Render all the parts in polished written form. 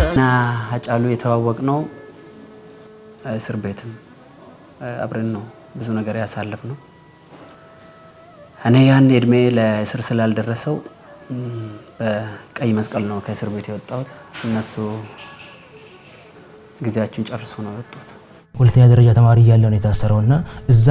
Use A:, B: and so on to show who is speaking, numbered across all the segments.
A: እና ሀጫሉ የተዋወቅነው እስር ቤትም አብረን ነው ብዙ ነገር ያሳለፍነው። እኔ ያን እድሜ ለእስር ስላልደረሰው በቀይ መስቀል ነው ከእስር ቤት የወጣሁት። እነሱ ጊዜያቸውን ጨርሶ ነው የወጡት።
B: ሁለተኛ ደረጃ ተማሪ እያለ ነው የታሰረው እና እዛ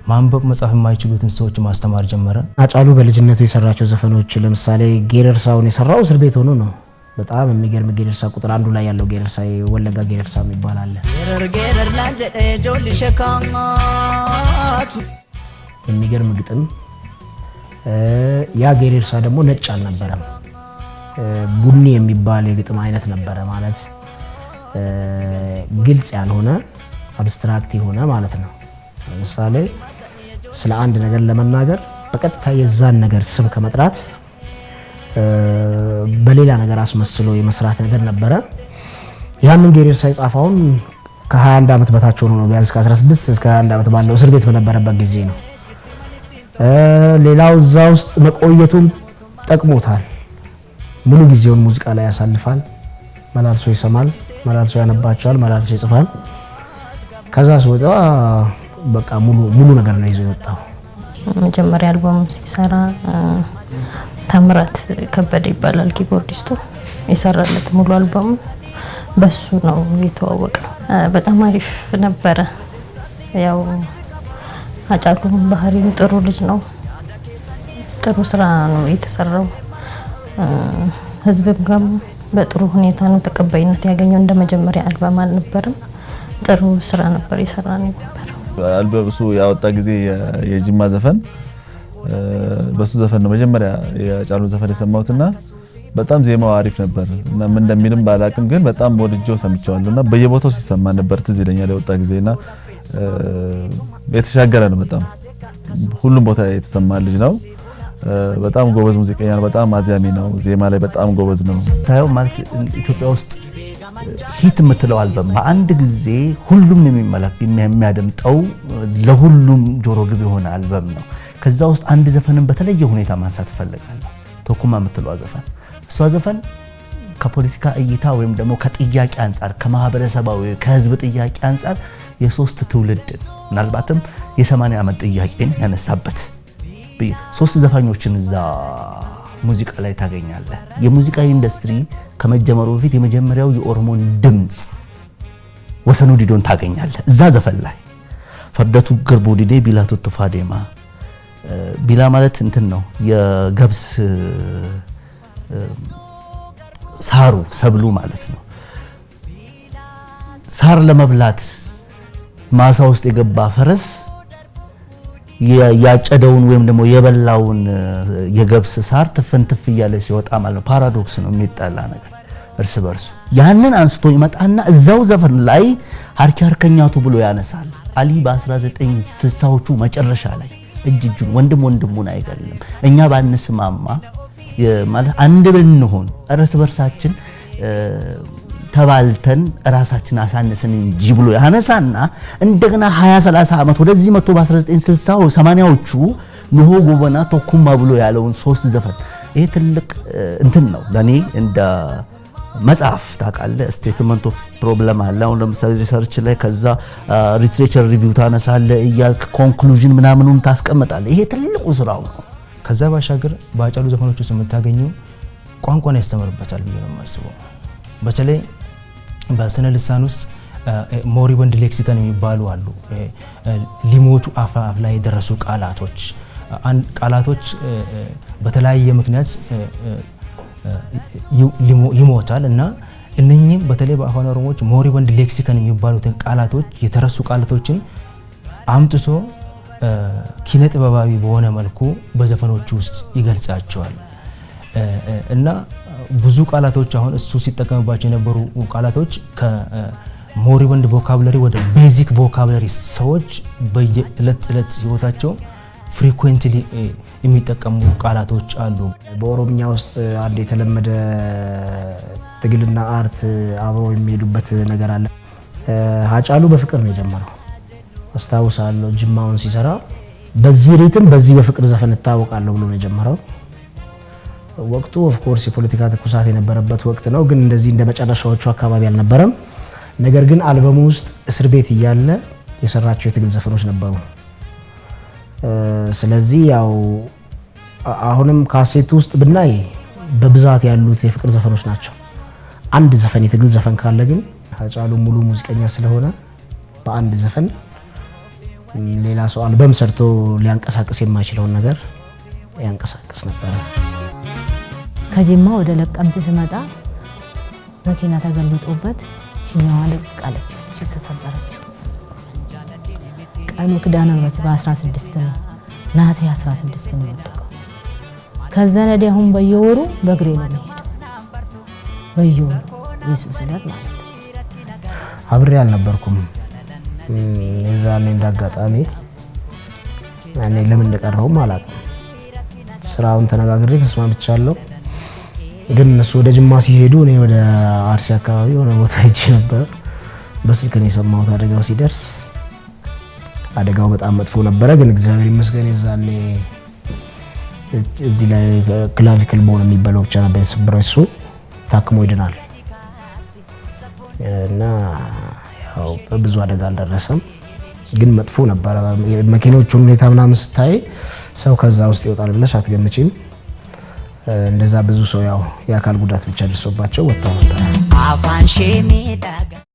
B: ማንበብ መጻፍ የማይችሉትን ሰዎች ማስተማር ጀመረ።
C: ሃጫሉ በልጅነቱ የሰራቸው ዘፈኖች፣ ለምሳሌ ጌረርሳውን የሰራው እስር ቤት ሆኖ ነው። በጣም የሚገርም ጌረርሳ፣ ቁጥር አንዱ ላይ ያለው ጌረርሳ፣ የወለጋ ጌረርሳ የሚባል አለ።
D: Geerar naan jedhe ijoolli shekaatu.
C: የሚገርም ግጥም። ያ ጌረርሳ ደግሞ ነጭ አልነበረም፣ ቡኒ የሚባል የግጥም አይነት ነበረ። ማለት ግልጽ ያልሆነ፣ abstract የሆነ ማለት ነው። ለምሳሌ ስለ አንድ ነገር ለመናገር በቀጥታ የዛን ነገር ስም ከመጥራት በሌላ ነገር አስመስሎ የመስራት ነገር ነበረ። ያንን ጌሬርሳ የጻፈውን ከ21 ዓመት በታች ሆኖ ነው። ቢያንስ ከ16 እስከ 21 ዓመት ባለው እስር ቤት በነበረበት ጊዜ ነው። ሌላው እዛ ውስጥ መቆየቱም ጠቅሞታል። ሙሉ ጊዜውን ሙዚቃ ላይ ያሳልፋል። መላልሶ ይሰማል፣ መላልሶ ያነባቸዋል፣ መላልሶ ይጽፋል። ከዛ ሲወጣ በቃ ሙሉ ሙሉ ነገር ነው ይዞ የወጣው።
E: መጀመሪያ አልበሙ ሲሰራ ታምራት ከበደ ይባላል keyboardist ኡ፣ የሰራለት ሙሉ አልበሙ በሱ ነው የተዋወቅነው። በጣም አሪፍ ነበረ። ያው ሃጫሉ ባህሪም ጥሩ ልጅ ነው። ጥሩ ስራ ነው የተሰራው። ህዝብም ጋርም በጥሩ ሁኔታ ነው ተቀባይነት ያገኘው። እንደ መጀመሪያ አልበም አልነበረም። ጥሩ ስራ ነበር የሰራ ነው የነበረው።
F: አልበም እሱ ያወጣ ጊዜ የጅማ ዘፈን፣ በሱ ዘፈን ነው መጀመሪያ የሃጫሉ ዘፈን የሰማሁትና በጣም ዜማው አሪፍ ነበር እና ምን እንደሚልም ባላቅም ግን በጣም ወድጄው ሰምቼዋለሁ እና በየቦታው ሲሰማ ነበር፣ ትዝ ይለኛል የወጣ ጊዜና። የተሻገረ ነው። በጣም ሁሉም ቦታ የተሰማ ልጅ ነው። በጣም ጎበዝ ሙዚቀኛ ነው። በጣም አዝያሚ ነው። ዜማ ላይ በጣም ጎበዝ ነው።
G: ታየው ማለት ኢትዮጵያ ውስጥ hit የምትለው አልበም፣ በአንድ ጊዜ ሁሉም የሚመለክ የሚያደምጠው፣ ለሁሉም ጆሮ ግብ የሆነ አልበም ነው። ከዛ ውስጥ አንድ ዘፈንን በተለየ ሁኔታ ማንሳት እፈልጋለሁ። ቶኩማ የምትለዋ ዘፈን። እሷ ዘፈን ከፖለቲካ እይታ ወይም ደግሞ ከጥያቄ አንጻር፣ ከማህበረሰባዊ ከህዝብ ጥያቄ አንጻር የሶስት ትውልድን፣ ምናልባትም የ80 ዓመት ጥያቄን ያነሳበት፣ ሶስት ዘፋኞችን እዛ ሙዚቃ ላይ ታገኛለህ። የሙዚቃ ኢንዱስትሪ ከመጀመሩ በፊት የመጀመሪያው የኦሮሞን ድምፅ ወሰኑ ዲዶን ታገኛለህ እዛ ዘፈን ላይ። "Fardatu garbuu didee biilaatu tufaa deema"። ቢላ ማለት እንትን ነው፣ የገብስ ሳሩ ሰብሉ ማለት ነው። ሳር ለመብላት ማሳ ውስጥ የገባ ፈረስ ያጨደውን ወይም ደግሞ የበላውን የገብስ ሳር ትፍን ትፍ እያለ ሲወጣ ማለት ነው። Paradox ነው፣ የሚጣላ ነገር እርስ በርሱ። ያንን አንስቶ ይመጣና እዛው ዘፈን ላይ "Harki harka nyaatu" ብሎ ያነሳል። አሊ በ1960ዎቹ መጨረሻ ላይ እጅ እጁን፣ ወንድም ወንድሙን አይገልም፣ እኛ ባንስማማ ማለት አንድ ብንሆን እርስ በርሳችን ተባልተን ራሳችን አሳንስን እንጂ ብሎ ያነሳና እንደገና 20 30 ዓመት ወደዚህ መጥቶ በ1960 80ዎቹ "ንሆ ጎበና ቶኩማ" ብሎ ያለውን ሶስት ዘፈን፣ ይሄ ትልቅ እንትን ነው ለኔ እንደ መጽሐፍ፣ ታውቃለህ። Statement of problem አለ። አሁን ለምሳሌ research ላይ ከዛ literature review ታነሳለህ እያልክ conclusion ምናምኑን ታስቀምጣለህ። ይሄ ትልቁ ስራው ነው።
B: ከዛ ባሻገር በሃጫሉ ዘፈኖች ውስጥ የምታገኘው ቋንቋን ያስተምርበታል ብዬ ነው የማስበው። በተለይ በስነ ልሳን ውስጥ moribund lexicon የሚባሉ አሉ። ሊሞቱ አፋፍ ላይ የደረሱ ቃላቶች በተለያየ ምክንያት ይሞታል እና እነኚህም በተለይ በአፋን ኦሮሞዎች moribund lexicon የሚባሉትን ቃላቶች፣ የተረሱ ቃላቶችን አምጥቶ ኪነ ጥበባዊ በሆነ መልኩ በዘፈኖቹ ውስጥ ይገልጻቸዋል እና ብዙ ቃላቶች፣ አሁን እሱ ሲጠቀምባቸው የነበሩ ቃላቶች ከ moribund vocabulary ወደ basic vocabulary፣ ሰዎች በየዕለት ዕለት ህይወታቸው frequently የሚጠቀሙ ቃላቶች አሉ።
C: በኦሮምኛ ውስጥ አንድ የተለመደ ትግልና art አብረው የሚሄዱበት ነገር አለ። ሀጫሉ በፍቅር ነው የጀመረው። አስታውሳለሁ፣ ጅማውን ሲሰራ በዚህ rhythm በዚህ በፍቅር ዘፈን እታወቃለሁ ብሎ ነው የጀመረው። ወቅቱ of course የፖለቲካ ትኩሳት የነበረበት ወቅት ነው፣ ግን እንደዚህ እንደ መጨረሻዎቹ አካባቢ አልነበረም። ነገር ግን አልበሙ ውስጥ እስር ቤት እያለ የሰራቸው የትግል ዘፈኖች ነበሩ። ስለዚህ ያው አሁንም ካሴቱ ውስጥ ብናይ በብዛት ያሉት የፍቅር ዘፈኖች ናቸው። አንድ ዘፈን የትግል ዘፈን ካለ ግን ሃጫሉ ሙሉ ሙዚቀኛ ስለሆነ በአንድ ዘፈን ሌላ ሰው አልበም ሰርቶ ሊያንቀሳቅስ የማይችለውን ነገር ያንቀሳቅስ ነበረ።
H: ከጅማ ወደ ለቀምት ስመጣ መኪና ተገልብጦበት ችኛዋ ልቅ አለች፣ እቺ ተሰበረች። ቀኑ ኪዳነ ምሕረት በ16 ነው፣ ነሐሴ 16 ነው የወደቀው። ከዛ ወዲህ አሁን በየወሩ በእግሬ ነው የምሄደው፣ በየወሩ የሱስ ዕለት ማለት ነው።
C: አብሬ አልነበርኩም። የዛኔ እንዳጋጣሚ እኔ ለምን እንደቀረሁም አላውቅም። ስራውን ተነጋግሬ ተስማምቻለሁ። ግን እነሱ ወደ ጅማ ሲሄዱ እኔ ወደ አርሲ አካባቢ የሆነ ቦታ ሄጄ ነበር። በስልክ ነው የሰማሁት አደጋው ሲደርስ። አደጋው በጣም መጥፎ ነበረ። ግን እግዚአብሔር ይመስገን የዛኔ እዚህ ላይ clavicle bone የሚባለው ብቻ ነበር የተሰበረው። እሱ ታክሞ ይድናል እና ያው ብዙ አደጋ አልደረሰም። ግን መጥፎ ነበረ። መኪኖቹን ሁኔታ ምናምን ስታይ ሰው ከዛ ውስጥ ይወጣል ብለሽ አትገምጪም። እንደዛ ብዙ ሰው ያው የአካል ጉዳት ብቻ ደርሶባቸው ወጥተው ነበረ።
D: Afaan ishee miidhagaa.